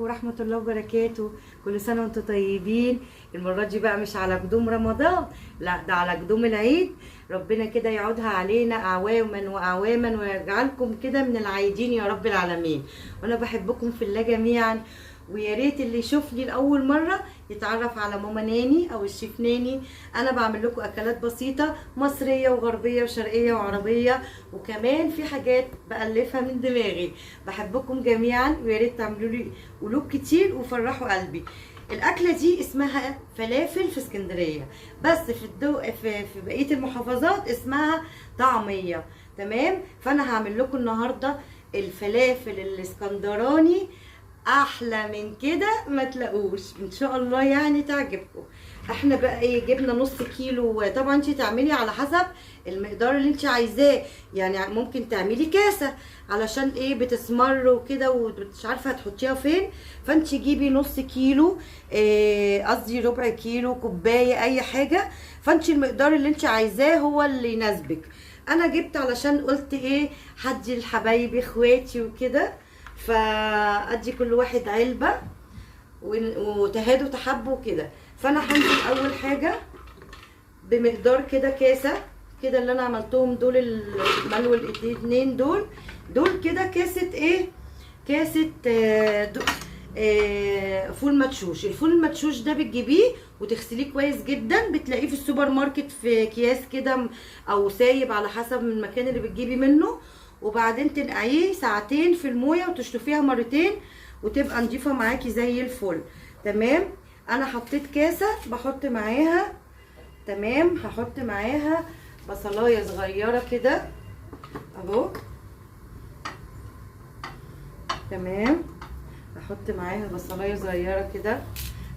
ورحمة الله وبركاته. كل سنة وانتم طيبين. المرة دي بقى مش على قدوم رمضان، لا ده على قدوم العيد. ربنا كده يعودها علينا أعواما وأعواما ويجعلكم كده من العايدين يا رب العالمين. وأنا بحبكم في الله جميعا، ويا ريت اللي يشوفني لأول مرة يتعرف على ماما ناني أو الشيف ناني. أنا بعمل لكم أكلات بسيطة مصرية وغربية وشرقية وعربية، وكمان في حاجات بألفها من دماغي. بحبكم جميعا، ويا ريت تعملوا لي قلوب كتير وفرحوا قلبي. الأكلة دي اسمها فلافل في اسكندرية، بس في بقية المحافظات اسمها طعمية. تمام؟ فأنا هعمل لكم النهاردة الفلافل الاسكندراني، احلى من كده ما تلاقوش ان شاء الله، يعني تعجبكم. احنا بقى ايه، جبنا نص كيلو. طبعا انت تعملي على حسب المقدار اللي انت عايزاه، يعني ممكن تعملي كاسه علشان ايه بتسمر وكده ومش عارفه هتحطيها فين، فانت جيبي نص كيلو، قصدي ربع كيلو، كوباية، اي حاجة. فانت المقدار اللي انت عايزاه هو اللي يناسبك. انا جبت علشان قلت ايه، هدي لحبايبي اخواتي وكده، فادي كل واحد علبة وتهادوا تحبوا كده. فانا هنزل اول حاجة بمقدار كده كاسه كده اللي انا عملتهم دول، الملو الاتنين دول كده كاسه ايه، كاسه فول مدشوش. الفول المدشوش ده بتجيبيه وتغسليه كويس جدا، بتلاقيه في السوبر ماركت في اكياس كده او سايب على حسب المكان اللي بتجيبي منه. وبعدين تنقعيه ساعتين في المويه وتشطفيها مرتين وتبقى نضيفه معاكي زي الفل. تمام؟ انا حطيت كاسه، بحط معاها، تمام، هحط معاها بصلايه صغيرة كده اهو. تمام، هحط معاها بصلايه صغيرة كده.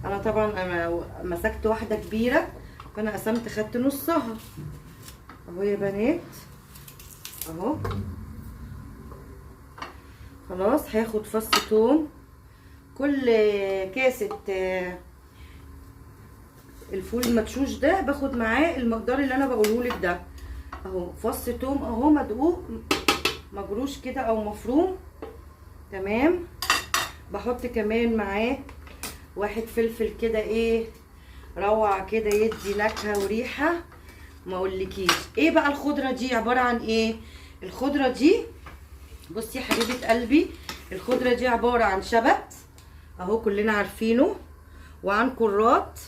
انا طبعا مسكت واحدة كبيرة فانا قسمت، خدت نصها اهو يا بنات اهو. خلاص، هاخد فص توم. كل كاسه الفول المدشوش ده باخد معاه المقدار اللي انا بقوله لك ده اهو. فص توم اهو مدقوق مجروش كده او مفروم. تمام، بحط كمان معاه واحد فلفل كده ايه روعه كده، يدي نكهة وريحه ما اقولكيش. ايه بقى الخضرة دي عبارة عن ايه؟ الخضرة دي بصي يا حبيبه قلبي، الخضرة دي عبارة عن شبت اهو كلنا عارفينه، وعن كرات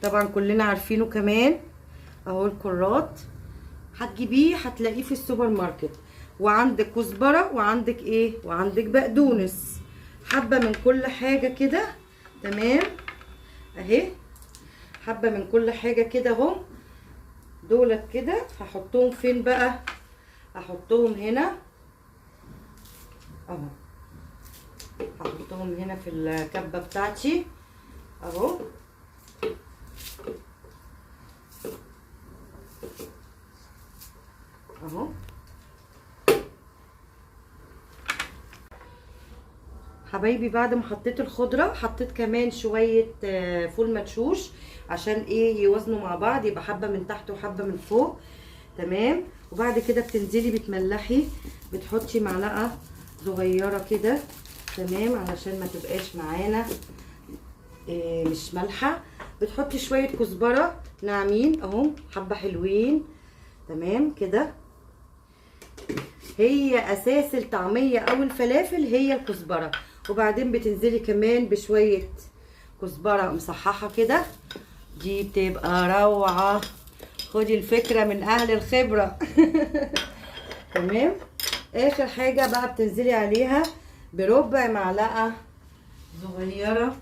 طبعا كلنا عارفينه كمان اهو. الكرات هتجيبيه هتلاقيه في السوبر ماركت. وعندك كزبره، وعندك ايه، وعندك بقدونس، حبه من كل حاجة كده. تمام اهي، حبه من كل حاجة كده اهو. دولت كده هحطهم فين بقى؟ هحطهم هنا اهو، هحطهم هنا في الكبه بتاعتي اهو. اهو حبايبي، بعد ما حطيت الخضرة حطيت كمان شوية فول مدشوش عشان ايه يوازنوا مع بعض، يبقى حبه من تحت وحبه من فوق. تمام، وبعد كده بتنزلي بتملحي، بتحطي معلقه صغيرة كده. تمام، علشان ما تبقاش معانا مش مالحة. بتحطي شوية كزبره ناعمين اهو، حبه حلوين. تمام كده، هي اساس الطعمية او الفلافل هي الكزبره. وبعدين بتنزلي كمان بشوية كزبره مصححه كده، دي بتبقى روعه. خدي الفكرة من اهل الخبرة. تمام، اخر حاجة بقى بتنزلي عليها بربع معلقه صغيرة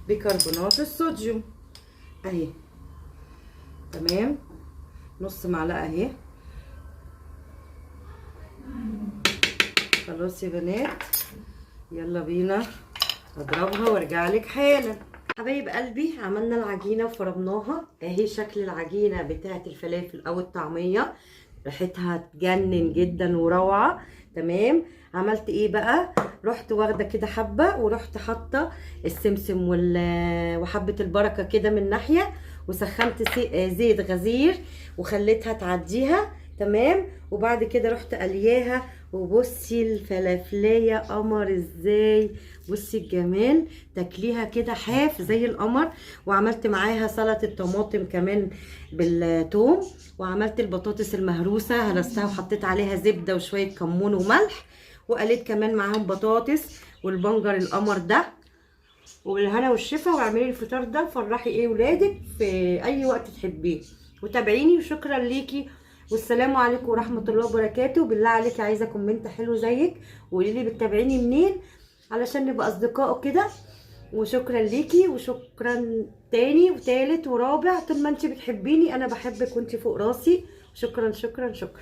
بيكربونات الصوديوم اهي. تمام، نص معلقه اهي. خلاص يا بنات، يلا بينا اضربها وارجع لك حالا. حبايب قلبي، عملنا العجينة وفرمناها اهي. شكل العجينة بتاعه الفلافل او الطعمية، ريحتها تجنن جدا وروعه. تمام، عملت ايه بقى؟ رحت واخده كده حبه، ورحت حاطه السمسم وحبه البركة كده من ناحية، وسخنت زيت غزير وخليتها تعديها. تمام. وبعد كده رحت قلياها، وبصي الفلافلية قمر ازاي، بصي الجمال، تاكليها كده حاف زي القمر. وعملت معاها سلطة طماطم كمان بالثوم، وعملت البطاطس المهروسة هرستها وحطيت عليها زبدة وشوية كمون وملح، وقليت كمان معاهم بطاطس والبنجر القمر ده. وبالهنا والشفا. واعملي الفطار ده وفرحي ايه ولادك في اي وقت تحبيه، وتابعيني. وشكرا ليكي، والسلام عليكم ورحمة الله وبركاته. بالله عليكي عايزة comment حلو زيك، وقولي لي بتتابعيني منين علشان نبقى اصدقاء كده. وشكرا ليكي، وشكرا تاني وتالت ورابع. طول ما انت بتحبيني انا بحبك وانت فوق راسي. شكرا شكرا شكرا.